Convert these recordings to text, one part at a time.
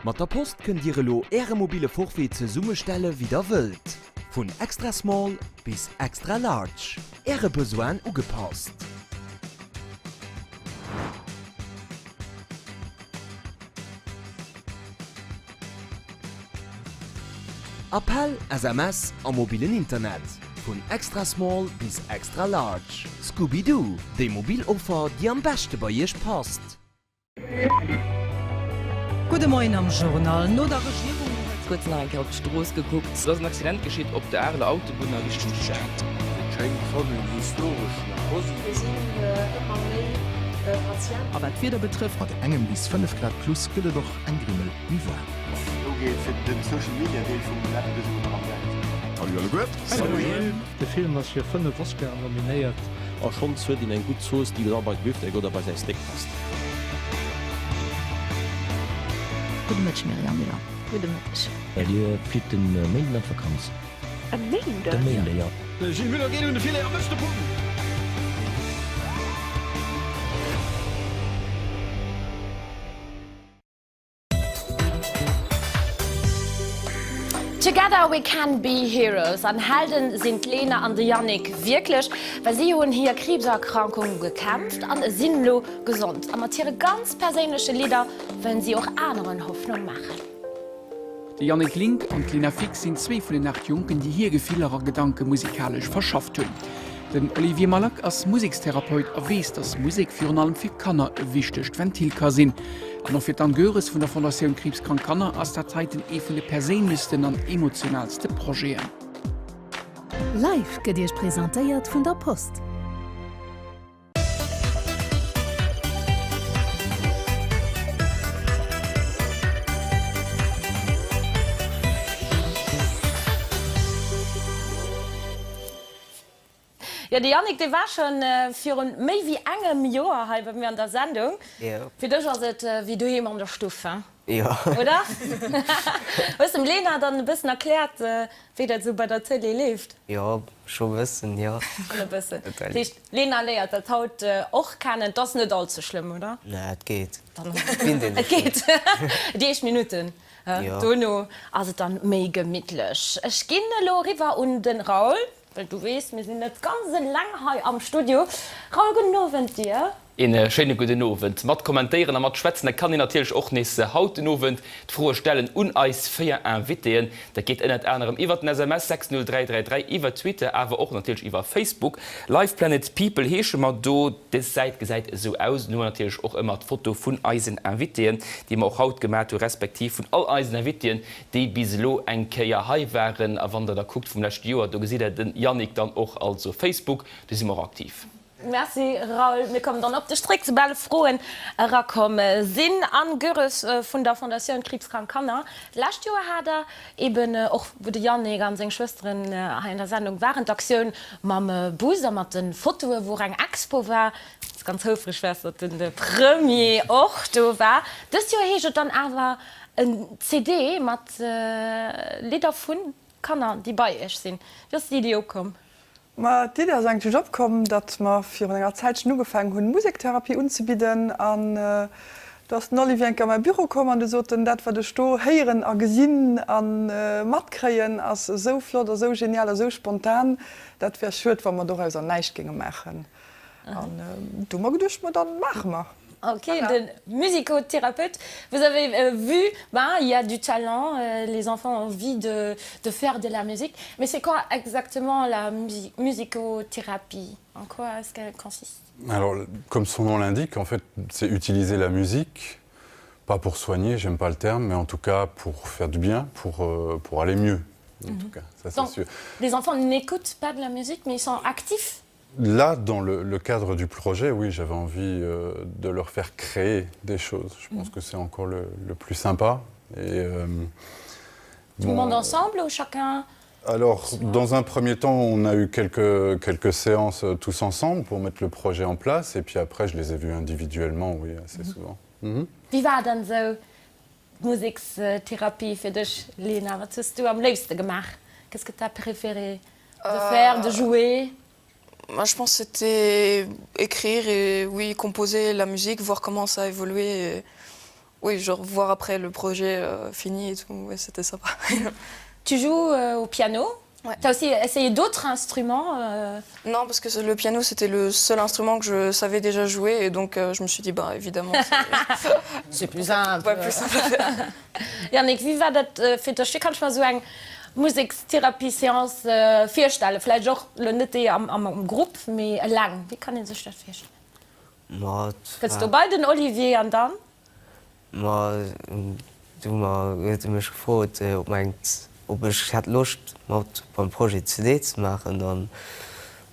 Mat der Post kënnt Dir elo Äre mobile Forfait zesummestelle wéi der wëllt. Vun extra small bis extra large, Äre Besoinen ugepasst. Appell, SMS a mobilen Internet, vun extra small bis extra large. Scoubidou, déi mobil Offer, déi am beschte bei Iech passt. Gudde Moien am Journal. No der Regierung huet. Kuerz nach eng Kéier op d'Strooss gekuckt. Et ass en Accident geschitt op der Areler Autobunn a Richtung Stad. Et schéngt schonn en historeschen Apostel. Mir sinn ëmmer méi Patienten. A wat d'Wieder betrëfft. Mat engem bis 5 Grad plus gëtt et och eng Grimmel méi waarm. Do geet fir den Social Media Deel vum Läffel esouguer nach am Geld. Salut alleguer! Salut! De Film ass fir 5 Oscaren nominéiert. A schonns huet een eng gutt Zooss, déi da bei de Büftek oder bei säi Steak passt. Gudde Mëtteg Myriam Müller. Gudde Mëtteg. Dir flitt de Méinden an d'Vakanz. E Méinden? De Méinden, jo. De Gilles Müller geet un de Filet a mécht de Punkt. Together we can be heroes. An Helden sinn d'Lena an de Yannick wierklech, well si hunn hir Kriibserkrankung bekämpft an sinn elo gesond. A mat hire ganz perséinleche Lidder wëllen si och aneren Hoffnung maachen. De Yannick Link an d'Lena Fix sinn zwee vun den 8 Jonken, déi hir Gefiller a Gedanke musikalesch verschafft hunn. Den Olivier Malac ass Musekstherapeut a weess, datt Musek virun allem fir Kanner e wichtegt Ventil ka sinn. An och fir d'Anne Goeres vun der Fondatioun Kriibskrank Kanner ass dat heiten ee vun de perséinlechsten an emotionaalste Projeten. Live gëtt Iech presentéiert vun der Post. Jo, de Yannick, dee war schon virun méi wéi engem Joer hei bei mir an der Sendung. Jo. Fir dech ass et wéi doheem an der Stuff, hein? Jo. Oder? Hues dem Lena dann e bëssen erkläert, wéi dat esou bei der Tëlee leeft? Jo, scho e bëssen, jo. Schon e bëssen. Dat heescht, d'Lena léiert dat haut och kennen. Et ass net all ze schlëmm, oder? Nee, et geet. Et geet. Déi éischt Minutten, Jo. Dono ass et dann méi gemittlech. Ech ginn elo eriwwer un de Raoul. Well du weess, mir sinn net ganz eleng hei am Studio. Raoul, gudden Owend dir. Een schéine gudden Owend. Mat kommentéieren a mat schwätzen, dat kann een natierlech och nees haut den Owend. D'Froe stellen un eis 4 Invitéen. Dat geet ënnert anerem iwwert den SMS 60333, iwwer Twitter, awer och natierlech iwwer Facebook. LivePlanet People heesche mer do. Des Säit gesäit esou aus. An hu mer natierlech och ëmmer d'Foto vun eisen Invitéen, déi mer och haut gemat hu, respektiv vun all eisen Invitéen, déi bis elo eng Kéier hei waren. A wann der da kuckt vum leschte Joer, do gesitt der den Yannick dann och. Also Facebook, do si mer och aktiv. Merci Raoul. Mir kommen dann op de Stréck, soubal Froen erakomm sinn. Anne Goeres vun der Fondatioun Kriibskrank Kanner, D'lescht Joer hat der eben och, wou de Yannick a seng Schwësteren hei an der Sendung waren, d'Aktioun mam Bus a mat de Fotoe wou och eng Expo war. Wou s ganz houfreg waars, datt de Premier och do war. Dëst Joer heescht et dann awer En CD mat Lidder vu Kanner, déi bei Iech sinn. Wéi ass déi Iddi opkomm? Ma d'Iddi ass eigentlech opkomm, datt mer virun enger Zäitchen ugefaangen hunn, Musektherapie unzebidden. An do ass den Olivier eng Kéier a mäi Büro komm an du sot en, dat wat ech do héieren a gesinn a matkréien, ass esou flott a sou genial a sou spontan, dat wär schued, wa mer dorauser näischt géinge maachen. An du hu mer geduecht, ma dann maache mer. Ok, de Musicotherapeute, vous avez vu, ben il y a du talent, les enfants ont envie de de faire de la musique, mais c'est quoi exactement la musicothérapie? En quoi est-ce qu'elle consiste? Alors, comme son nom l'indique, en fait, c'est utiliser la musique, pas pour soigner, j'aime pas le terme, mais en tout cas pour faire du bien, pour, euh, pour aller mieux. En mm -hmm. tout cas, ça c'est sûr. Les enfants n'écoutent pas de la musique, mais ils sont actifs Là, dans le, le cadre du projet, oui, j'avais envie euh, de leur faire créer des choses. Je pense mmh. que c'est encore le, le plus sympa. Et, euh, Tout bon, le monde ensemble ou chacun Alors, dans un premier temps, on a eu quelques, quelques séances euh, tous ensemble pour mettre le projet en place. Et puis après, je les ai vus individuellement, oui, assez mmh. souvent. Mhm. Wie war dann so Musekstherapie fir dech, Lena? Wat hues du am léifste gemaach? Qu'est-ce que tu as préféré de faire, de jouer? Moi, je pense c'était écrire et oui composer la musique, voir comment ça a évolué et oui genre voir après le projet euh, fini et tout ouais, c'était sympa. Tu joues euh, au piano ouais. Tu as aussi essayé d'autres instruments euh... Non parce que le piano c'était le seul instrument que je savais déjà jouer et donc euh, je me suis dit bah évidemment c'est plus simple. Ouais, plus simple à faire. Yannick, wéi war dat fir dech? Wéi kann ech mer esou eng Musekstherapie-Seance virstellen? Vläicht och elo net déi am Grupp, mee eleng. Wéi kann ee sech dat virstellen? Ma et Kënns du bei den Olivier an dann? Ma du hu mer, huet e mech gefrot, ob mer eng, ob ech hätt Loscht mat beim Projet CD ze maachen. An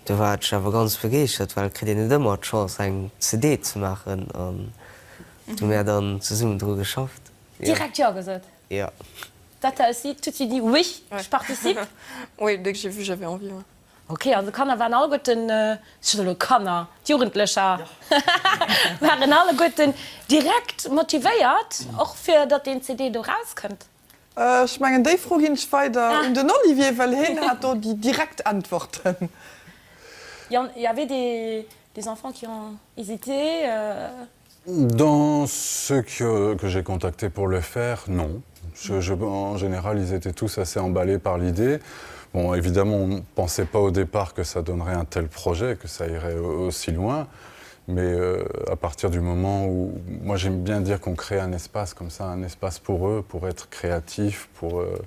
du war ech awer ganz begeeschtert, well et kritt een net ëmmer d'Chance eng CD ze maachen. An du hu mär dann zesummen dru geschafft. Direkt jo gesot? Jo. Toi t'as aussi tout de suite dit oui, je participe? Oui, dès que j'ai vu, j'avais envie, ouais. Ok, also Kanner waren alleguerten, ech soe lo Kanner, d'Jugendlecher waren alleguerten direkt motivéiert, och fir datt deen CD do rauskënnt? Ech mengen déi Fro ginn ech weider un den Olivier, well hien hat do déi direkt Äntwerten. Il y avait des des enfants qui ont hésité? Dans ceux que, que j'ai contacté pour le faire, non. Je, je, en général, ils étaient tous assez emballés par l'idée. Bon, évidemment, on ne pensait pas au départ que ça donnerait un tel projet, que ça irait aussi loin. Mais euh, à partir du moment où moi j'aime bien dire qu'on crée un espace comme ça, un espace pour eux, pour être créatif, pour euh,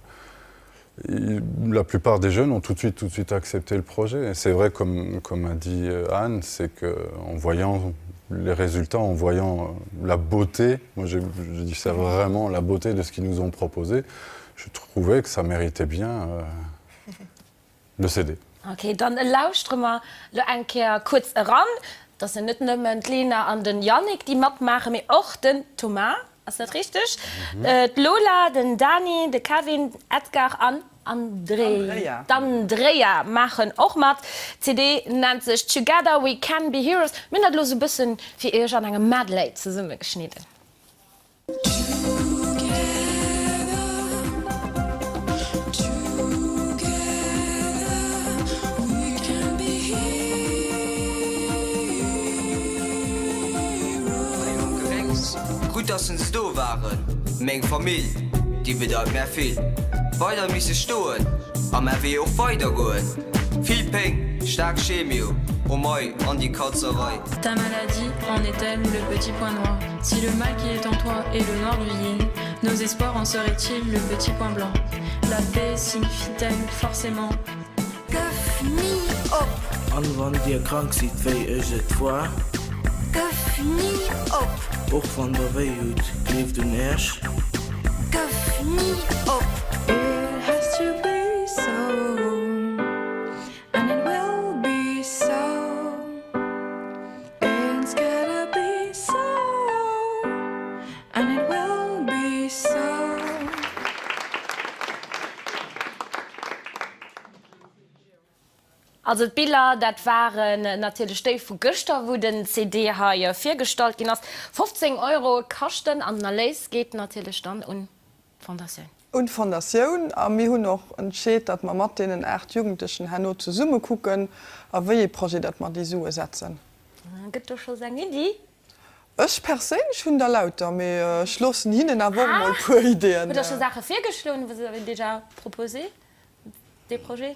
la plupart des jeunes ont tout de suite tout de suite accepté le projet. Et c'est vrai comme, comme a dit euh, Anne, c'est que en voyant les résultats, en voyant euh, la beauté, moi je, je dis ça vraiment la beauté de ce qu'ils nous ont proposé, je trouvais que ça méritait bien euh, le CD. Ok, dann lauschtere mer lo eng Kéier kuerz eran. Et ass jo net nëmmen d'Lena an den Yannick, déi matmaachen, mee och den Thomas, ass dat richteg? D'Lola, den Dani, de Kevin, Edgar an Andrea, d'Andrea maachen och mat. D'CD nennt sech Together We Can Be Heroes. Mir hunn dat elo sou e bësse fir iech an engem Medley zesummegeschnidden. Gutt dass se do waren, meng Famill, déi bedeit mär vill. Weider misse stoen a mä Wee och weider goen. Vill Péng, staark Chemio, oh mei, an déi Katzerei. Ta maladie en est-elle le petit point noir Si le mal qui est en toi est le noir du yin, nos espoirs en seraient-ils le petit point blanc La paix signifie-t-elle forcément Gëff ni op! An wann dir krank sidd wéi ech et war. Gëff ni op! Och wann der wéi hutt, gleeft un äech. Gëff ni op! It has to be so and it will be so It's gotta be so and it will be so. Also d'Biller, dat waren natierlech déi vu gëschter, wou den CD hei virgestallt ginn ass. 15 Euro kascht en an den Erléis geet natierlech dann un d'Fondatioun. Un d'Fondatioun. A mir hunn och entscheet, datt mer mat deenen 8 Jugendlechen herno zesumme kucken, a wéi ee Projet datt mer déi Sue setzen. Gëtt do schonns eng Iddi? Ech perséinlech hunn der lauter, mee ech loossen hinnen awer och emol e puer Ideeën. Hutt Der scho Saache virgeschloen? Vous avez déjà proposé des projets?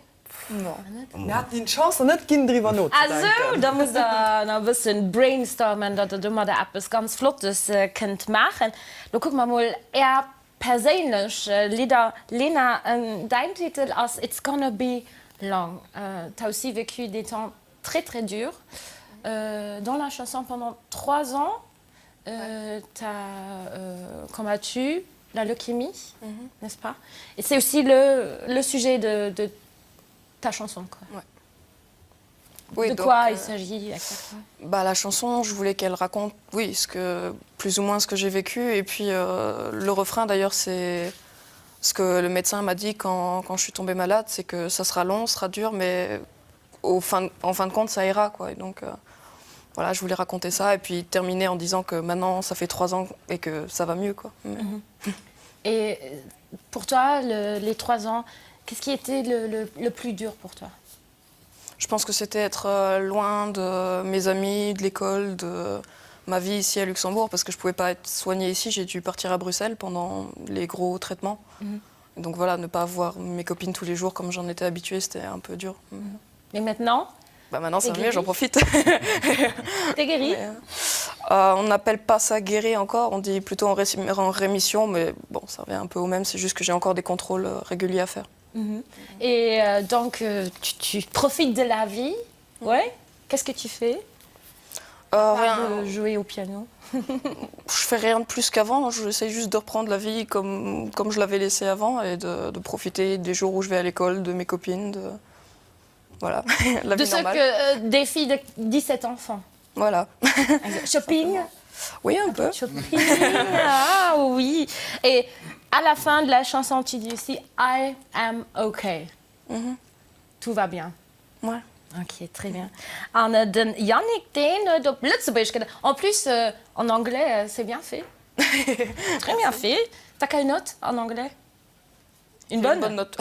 Mir haten hinnen d'Chance nach net ginn, driwwer nozedenken. Ah sou, da musst Der nach e bëssen brainstormen, datt Der domadder eppes ganz Flottes kënnt maachen. Lo kucke mer emol Är perséinlech Lidder. Lena, däin Titel ass It's gonna be long. T'as aussi vécu des temps très très durs dans la chanson pendant 3 ans. T'as combattu la leukémie, n'est-ce pas? Et c'est aussi le le sujet de de ta chanson quoi. Ouais. Oui, de quoi il s'agit exactement? Bah la chanson, je voulais qu'elle raconte oui, ce que plus ou moins ce que j'ai vécu et puis euh, le refrain d'ailleurs c'est ce que le médecin m'a dit quand, quand je suis tombée malade, c'est que ça sera long, ça sera dur mais au fin, en fin de compte ça ira quoi et donc euh, voilà, je voulais raconter ça et puis terminer en disant que maintenant ça fait trois ans et que ça va mieux quoi. Mm -hmm. Et euh, pour toi le, les trois ans, qu'est-ce qui était le, le, le plus dur pour toi? Je pense que c'était être euh, loin de mes amis, de l'école, de ma vie ici à Luxembourg parce que je pouvais pas être soignée ici, j'ai dû partir à Bruxelles pendant les gros traitements. Mm -hmm. Donc voilà, ne pas voir mes copines tous les jours comme j'en étais habituée, c'était un peu dur. Mm -hmm. Et maintenant bah maintenant ça mieux, j'en profite. T'es guéri euh, on n'appelle pas ça guéri encore, on dit plutôt en, ré en rémission, mais bon ça revient un peu au même, c'est juste que j'ai encore des contrôles euh, réguliers à faire. Mm -hmm. Et euh, donc euh, tu, tu profites de la vie mm. ouais qu'est-ce que tu fais euh, rien jouer au piano je fais rien de plus qu'avant j'essaie juste de reprendre la vie comme comme je l'avais laissé avant et de, de profiter des jours où je vais à l'école de mes copines de voilà la de ce que euh, des filles de 17 enfants voilà shopping oui un peu shopping ah, oui et à la fin de la chanson tu dis aussi I am okay mm -hmm. tout va bien ouais Ok, très bien. An äh, den Yannick deen huet op Lëtzebuergesch gedan. En plus euh, en anglais euh, c'est bien fait. Très bien fait. T'as quelle note en anglais? Une bonne? Une bonne note.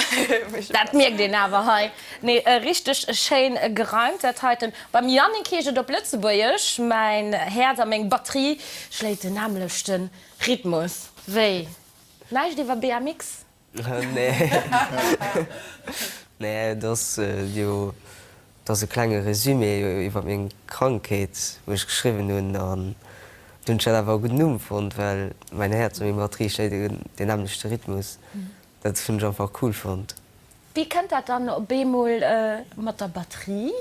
Dat mierkt een awer hei. Nee, richteg schéin gereimt dat heiten. Beim Yannick heescht et op Lëtzebuergesch, Mäin Häerz a meng Batterie schléit den nämmlechte Rhythmus. Wéi? Näischt iwwer BMX? Nee, nee, et ass jo, et ass e klenge Resumé iwwer meng Krankheet, wou ech geschriwwen hunn. An du hunn ech dat awer e gudden Numm fonnt, well mäin Häerz a meng Batterie schléit deen nämmlechte Rhythmus. Dat hunn ech einfach cool fonnt. Wéi kënnt dat dann op eemol mat der Batterie?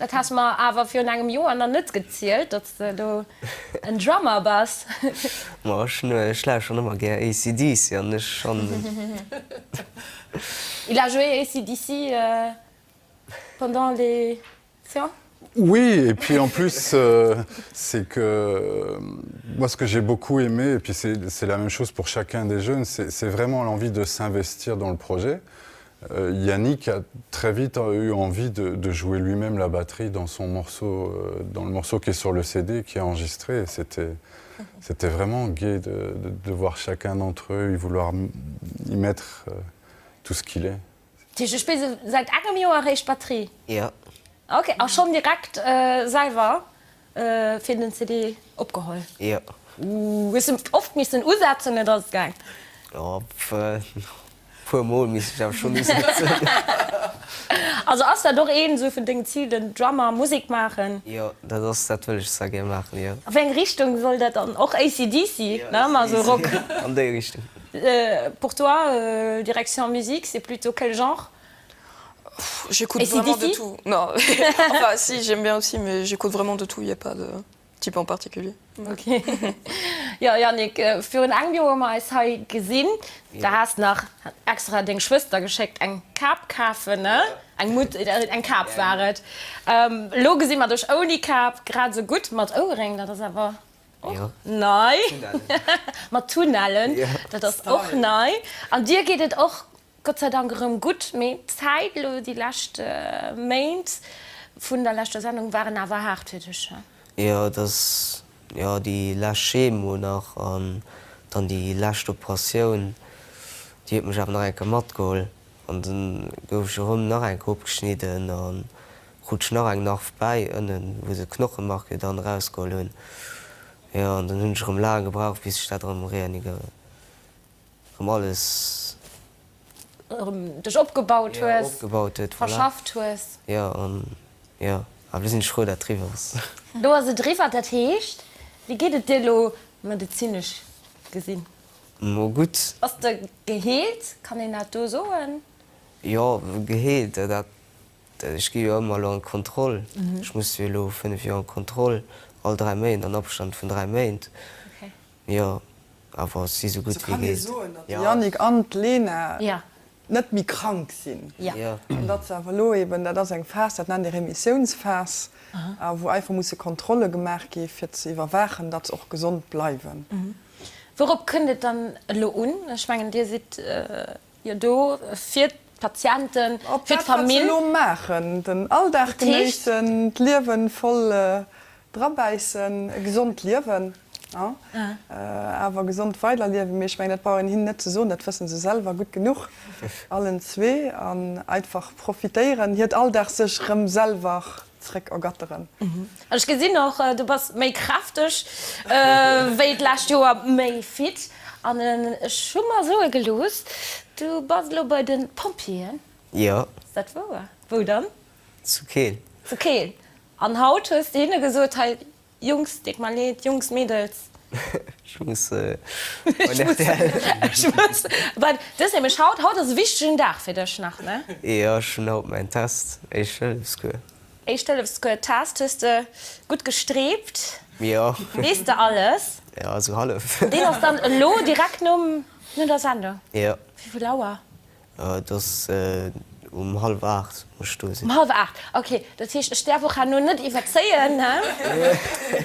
Dat has mer awer virun engem Joer nach net gezielt, datt s de elo en Drummer bass. Ma ech ech lauschteren ëmmer gär AC/DC an ech fannen. Il a joué AC/DC pendant les séances? Oui et puis en plus euh, c'est que moi ce que j'ai beaucoup aimé et puis c'est la même chose pour chacun des jeunes, c'est vraiment l'envie de s'investir dans le projet. Euh, Yannick a très vite eu envie de, de jouer lui-même la batterie dans son morceau euh, dans le morceau qui est sur le CD qui est enregistré c'était c'était vraiment gai de, de, de voir chacun d'entre eux y vouloir y mettre euh, tout ce qu'il est. Du spills säit engem Joer eréischt Batterie? Jo. Ok, a schonn direkt selwer fir den CD opgeholl? Jo. Ooh, hues de oft missen usetzen oder ass et gaang? Jo, puer mol misst ech awer schonn usetzen. Also ass dat och eent esou vun dengen Zilen, Drummer, Musek maachen? Jo, dat ass, dat wëll ech zwar gär maachen, jo. A wéi eng Richtung soll dat dann? Och AC/DC, ne? Ma esou Rock? An déi Richtung. Pour toi, direction musique, c'est plutôt quel genre? J'écoute vraiment de tout. Non, enfin si, j'aime bien aussi, mais j'écoute vraiment de tout, il y a pas de type en particulier. Ok. Jo Yannick, virun engem Joer hu mer eis hei gesinn, da has nach extra deng Schwëster geschéckt eng Kap kafen, ne? Eng Mut, eng Kap war et. Elo gesi mer dech ouni Kap, grad esou gutt, mat Ouerréng, dat ass awer och nei. Mat Tunnellen, dat ass och nei. An dir geet et och Gott sei Dank erëm gutt, mee d'Zäit elo déi lescht Méint vun der leschter Sendung waren awer haart fir dech, he? Jo, et ass jo déi lescht Chemo nach an dann déi lescht Operatioun, déi huet mech awer nach eng Kéier matgeholl an dann gouf ech erëm nach eng Kéier opgeschnidden a krut ech nach eng Narf bäi ënnen, wou se Knochemark jo dann erausgeholl hunn. Jo, an dann hunn ech erëm laang gebraucht, bis ech dat erëm reanige. Erëm alles. Erëm dech opgebaut hues. Opgebaut huet, voilà. Verschafft hues. Jo, an jo, awer elo sinn ech frou, dat et eriwwer ass. Elo ass et eriwwer, dat heescht, wéi geet et dir elo medezinesch gesinn? Mo gutt. Bass de geheelt, kann een dat do soen? Jo, geheelt, dat, ech gi jo ëmmer elo an d'Kontroll. Ech muss jo elo 5 Joer an d'Kontroll, all 3 Méint, an Abstand vun 3 Méint. Jo, awer si sou gutt wéi geet. Kann ee soen, datt de Yannick an d'Lena net méi krank sinn. An datt se awer elo eben, dat ass eng Phas, dat nennt ee Remissiounsphas, a wou einfach musse Kontrolle gemaach gi fir ze iwwerwaachen, datt se och gesond bleiwen. Wourop kënnt et dann elo un? Ech mengen, Dir sidd jo do fir d'Patienten, Op fir dat, wat se d'Famill. elo maachen, den Alldag genéissen, d'Liewen voll drabäissen, e gesond Liewen. Awer gesond weiderliewen. Mee ech mengen, dat brauch een hinnen net ze soen, dat wësse se selwer gutt genuch, allen zwee. An einfach profitéieren, hiert Alldag sech rëm selwer zréck ergatteren. An ech gesinn och, du bass méi kräfteg wéi d'lescht Joer, méi fit. An ech hu mer soe gelooss, du bass elo bei de Pompjeeën. Jo. Ass dat wouer? Wou dann? Zu Keel. Zu Keel. An haut hues de hinne gesot, hei Jungs, deet mer leed, Jungs, Mädels. Ech muss bei rtl. Ech muss bei, du hues nämlech haut, haut ass e wichtegen Dag fir dech nach, ne? Jo, ech hunn haut mäin Test, Éischt-Hëllefscours. Éischt-Hëllefscours, Test, hues de gutt gestreebt? Jo. Weess de alles? Jo, esou hallef. Deen ass dann elo direkt nom, no der Sendung? Jo. Wéi vill Auer? Et ass um hallef 8 muss ech do sinn. Um hallef 8, ok. Dat heescht, ech däerf och herno net iwwerzéien,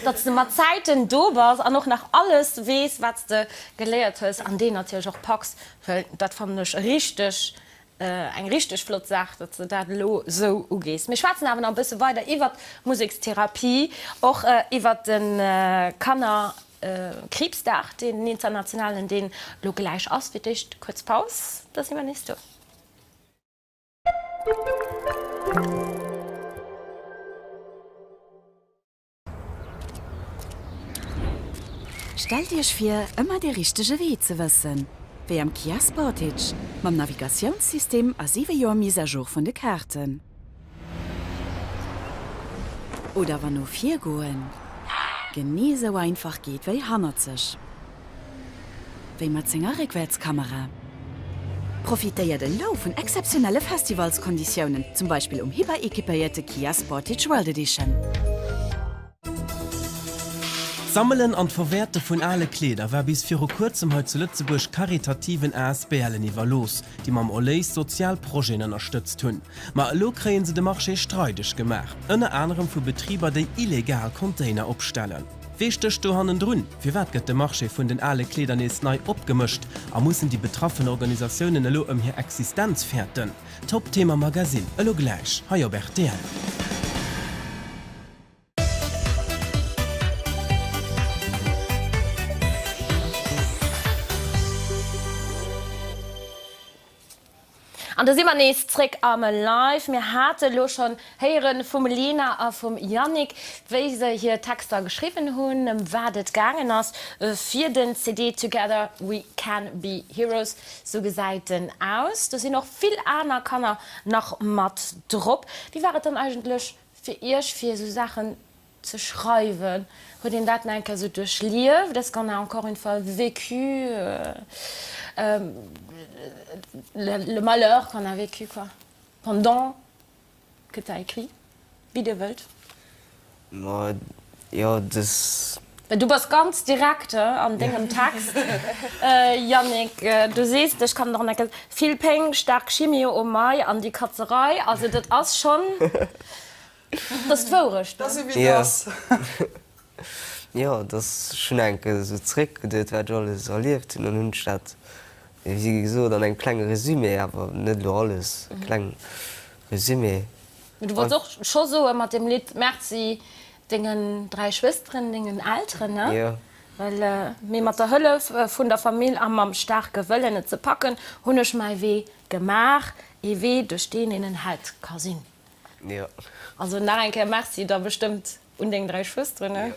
datt s de mat Zäiten do bass an och nach alles weess, wat s de geléiert hues an deen natierlech och packs, well dat fannen ech richteg, eng richteg flott Saach, datt s de dat elo esou ugees. Mir schwätzen awer nach e bësse weider iwwert d'Musekstherapie, och iwwert de Kanner. Kriibsdag, deen internationalen, deen elo gläich ass. Fir d'éischt kuerz Paus, da si mer nees do. Stellt Iech vir, ëmmer dee richtege Wee ze wëssen, wéi am Kia Sportage, mam Navigatiounssystem a 7 Joer Mise à jour vun de Kaarten. Oder wann no vir goen genee esou einfach geet wéi hannerzeg, wéi mat senger Réckwäertskamera. Profitéiert elo vun exzeptionelle Festivalskonditiounen, zum Beispill um hyper-equipéierte Kia Sportage World Edition. D'Sammelen an d'Verwäerte vun ale Kleeder war bis viru kuerzem hei zu Lëtzebuerg karitativen ASBLen iwwerlooss, déi mam Erléis sozial Projeten ënnerstëtzt hunn. Ma elo kréie se de Marché streideg gemaach, ënner anerem vu Betriber, déi illegal Container opstellen. Wee stécht do hannendrun? Firwat gëtt de Marché vun den ale Kleeder nees nei opgemëscht a mussen déi betraffen Organisatiounen elo ëm hir Existenz fäerten? Top-Thema Magazine, elo gläich hei op rtl. An da si mer nees zréck am Live. Mir hate elo schonn héiere vum Lena a vum Yannick, wéi se hir Texter geschriwwen hunn, ëm wat et gaangen ass fir den CD Together We Can Be Heroes. Sou gesäit en aus. Do sinn och vill aner Kanner nach mat drop. Wéi war et dann eigentlech Fir Iech fir esou Saachen ze schreiwen, huet een dat nach eng Kéier esou duerchlieft? Est-ce qu'on a encore une fois vécu le malheur qu'on a vécu quoi pendant que t'as écrit? Wéi Dir wëllt. Ma jo, dës. Well du bass ganz direkt an dengem Text, Yannick. Du sees, ech kann et och nach eng Kéier, vill Péng, staark Chimio, oh mei, an déi Katzerei. Also dat ass schonn, dat ass d'Wourecht, ne? Dat ass ewéi et ass. Jo, dat ass, ech hunn eng Kéier esou zeréckgeduet, wat ech alles erlieft hunn, an hunn ech dat, wéi gesot, an engem klenge Resumé, awer net elo alles, e kleng Resumé. Mee du wollts och scho soe mat deem Lidd Merci Dengen 3 Schwësteren, dengen Elteren, ne? Jo. Well, mee mat der Hëllef vun der Famill a mam staarke Wëllen et ze packen, hunn ech mäi Wee gemaach, ee Wee duerch deen een en Held ka sinn. Jo. Also nach eng Kéier Merci da bestëmmt un deng 3 Schwësteren, ne?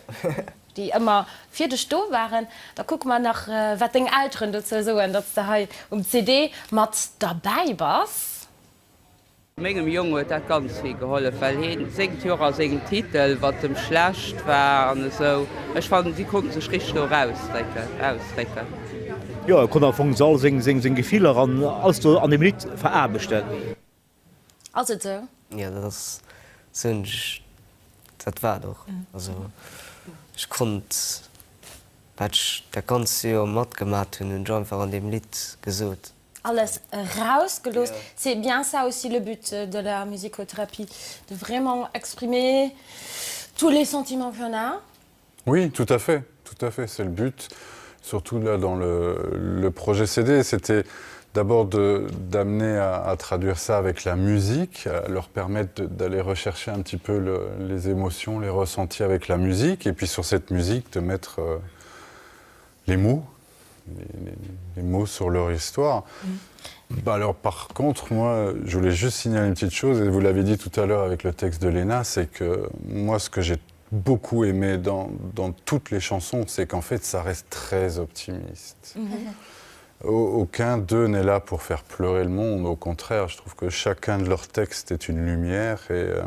Déi ëmmer fir dech do waren. Da kucke mer nach wat deng Elteren dozou soen, datt s de hei um CD mat derbäi bass. Mengem Jong huet dat ganz vill gehollef, well heen séngt jo och a sengem Titel, wat em schlecht war an esou. Ech fannen, si konnten sech richteg do erausdrécken, ausdrécken. Jo, e konnt am Fong all seng seng Gefiller an alles do an deem Lidd veraarbechten. Ass et esou? Jo, dat ass esou hunn ech, dat war et och. Also ech konnt, wat ech dat ganzt Joer matgemat hunn, hunn ech einfach an deem Lidd gesot. Alles erausgelooss. C'est bien ça aussi le but de la musicothérapie, de vraiment exprimer tous les sentiments qu'on a. Oui, tout à fait, tout à fait, c'est le but, surtout là dans le, le projet CD, c'était d'abord d'amener à, à traduire ça avec la musique, à leur permettre d'aller rechercher un petit peu le, les émotions, les ressentis avec la musique et puis sur cette musique de mettre euh, Les mots les, les, les mots sur leur histoire. Mmh. Bah alors par contre moi je voulais juste signaler une petite chose et vous l'avez dit tout à l'heure avec le texte de Lena, c'est que moi ce que j'ai beaucoup aimé dans, dans toutes les chansons, c'est qu'en fait ça reste très optimiste. Mmh. Aucun d'eux n'est là pour faire pleurer le monde, au contraire, je trouve que chacun de leurs textes est une lumière et, euh,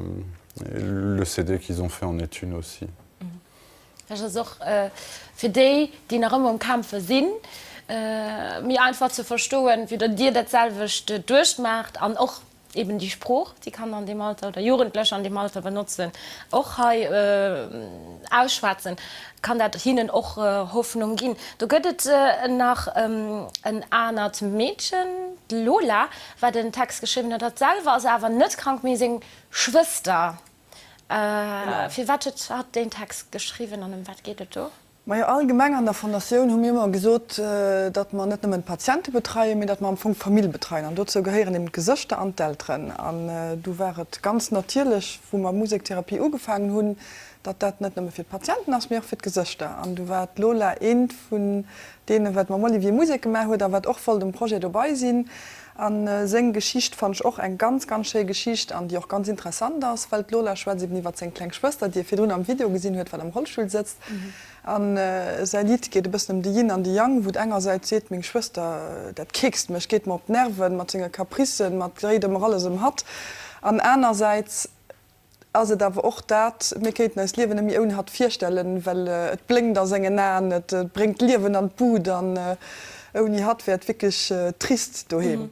et le CD qu'ils ont fait en est une aussi. Mmh. Vläicht ass et och fir déi, déi nach ëmmer um Kämpfe sinn, méi einfach ze verstoen, wéi datt Dir dat selwecht duerchmaacht an och eben déi Sprooch, déi Kanner an deem Alter oder Jugendlecher an deem Alter benotzen, och hei ausschwätzen, kann dat hinnen och Hoffnung ginn. Do gëtt et nach en anert Meedchen, d'Lola, wat en Text geschriwwen huet. Hatt selwer ass awer net krank, mee seng Schwëster. Firwat huet hatt deen Text geschriwwen an ëm wat geet et do? Majo, allgemeng an der Fondatioun hu mir ëmmer gesot, datt mer net nëmmen d'Patiente betreien, mee datt mer am Fong d'Famill betreien. An dozou gehéieren eben d'Gesëschter an d'Elteren. An du war et ganz natierlech, wou mer Musektherapie ugefaangen hunn, datt dat net nëmme fir d'Patienten ass, mee och fir d'Gesëschter. An du war d'Lola eent vun deenen, wat mam Olivier Musek gemaach huet a wat och wollt um Projet dobei sinn. A seng Geschicht fannen ech och eng ganz, ganz schéi Geschicht an déi och ganz interessant ass, well d'Lola schwätzt eben iwwert seng kleng Schwëster, déi e virdrun am Video gesinn huet, wat am Rollstull sëtzt. A säi Lidd geet e bëssen ëm de Yin an de Yang, wou et engersäits seet, meng Schwëster, dat keekst mech, geet mer op d'Nerven mat senge Capricen, mat dréit ëmmer alles ëm hatt. An anersäits ass et awer och dat, mir kéinten eis d'Liewen net méi ouni hatt virstellen, well et blénkt a sengen Aen, et bréngt Liewen an d'Bud an ouni hatt wär et wierklech trist doheem.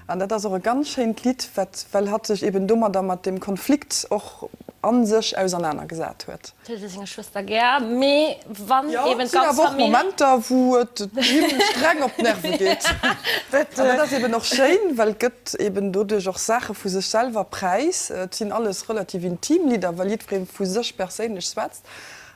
An dat ass och e ganz schéint Lidd, wat, well hatt sech eben domadder, mat deem Konflikt och a sech ausernanergesat huet. Huet e seng Schwëster gär, mee wann Jo, eben et sinn d'ganz awer och Famill. Momenter, wou et him streng op d'Nerve geet. An dat ass eben och schéin, well et gëtt eben doduerch och Saache vu sech selwer präis. Et sinn alles relativ intim Lidder, well jiddweree vu sech perséinlech schwätzt.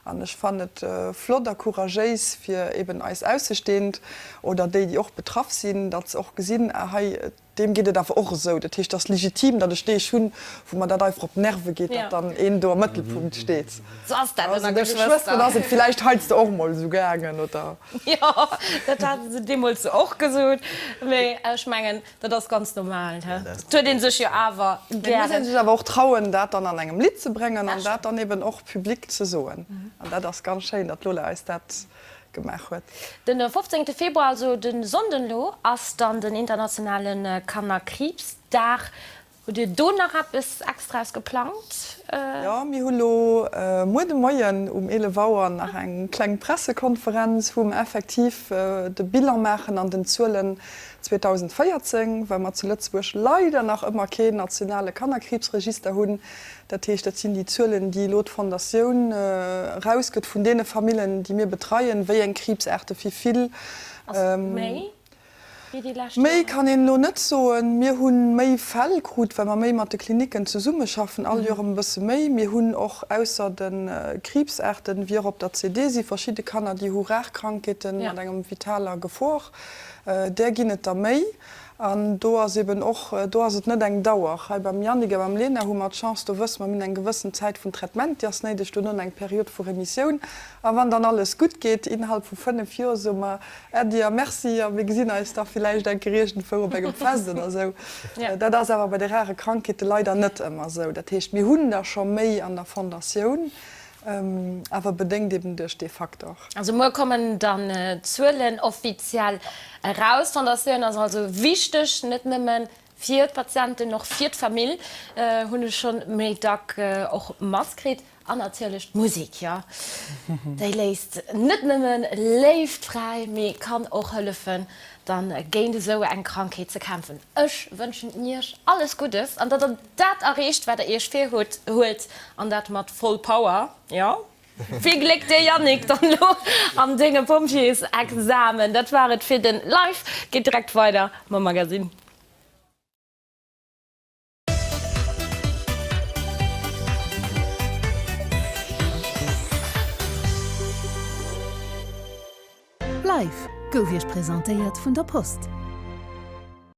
An ech fannen et flott a couragéis fir eben eis Aussestehend oder déi, déi och betraff sinn, datt se och gesinn, ah hei, Deem geet et awer och esou. Dat heescht, et ass legitim, datt ech Deeg hunn, wou mer dat einfach op d'Nerve geet, datt dann een do am Mëttelpunkt steet. Sou ass dat ënner Denge Geschwëster. Schwësteren ass et villäicht heiansdo och emol esou gaangen, oder? Jo, dat hate se deemools och gesot. Mee ech mengen, dat ass ganz normal, he? Dat huet ee sech jo awer Mee et muss gären. ee sech awer och trauen, dat dann an engem Lidd ze bréngen an dat dann eben och public ze soen. An dat ass ganz schéin, datt d'Lola eis dat gemaach huet. Den 15 Februar, also de Sonnden elo, ass dann den internationale Kannerkriibsdag. Hutt Dir do nach eppes Extraes geplangt? Jo, mir hu lo muer de Moien um 11 Auer nach eng kleng Pressekonferenz, wou mer effektiv de Bilan maachen an den Zuelen 2014, well mer zu Lëtzebuerg leider nach ëmmer keen nationale Kannerkriibsregister hunn. Dat heescht, dat sinn déi Zuelen, déi elo d'Fondatioun erausgëtt vun deene Famillen, déi mir betreien, wéi eng Kriibsaarte wéi vill. Ass et méi wéi déi lescht Méi Joren? kann een elo net soen. Mir hu méi Fäll krut, well mer méi mat de Klinicken zesummeschaffen, all Joer ëm e bësse méi. Mir hunn och ausser de Kriibsaarten, wéi och op der CD si verschidde Kanner, déi hu rar Krankheete mat engem vitaler Gefor. Där ginn et der méi. An do ass eben och, do ass et net eng Dauer. Hei beim Yannick a beim Lena hu mer d'Chance, do wësse mer, mir hunn eng gewëssen Zäit vun Traitement, déi ass néideg, duerno eng Period vu Remissioun. A wann dann alles gutt geet, innerhalb vu 5 Joer soe mer Äddi a Merci a mir gesinn eis da villäicht eng Kéier iergendwou op engem Fest oder esou. Dat ass awer bei de rare Krankheete leider net ëmmer esou. Dat heescht, mir hunn der scho méi an der Fondatioun, Awer bedéngt eben duerch dee Faktor. Also muer kommen dann d'Zuelen offiziell eraus. D'Fondatioun ass also wichteg, net nëmme fir d'Patienten, och fir d'Famill, hunn ech schonn méi dack och matkritt. An natierlech d'Musek, jo, déi léisst net nëmme Léift fräi, mee kann och hëllefen, dann géint esou eng Krankheet ze kämpfen. Ech wënschen Iech alles Guddes an datt der dat erreecht wat der Iech virhutt huelt an dat mat voll Power, jo. Vill Gléck dir Yannick dann elo an denge Pompjeesexamen. Dat war et fir den Live, geet direkt weider mam Magazine. Live gouf Iech presentéiert vun der Post.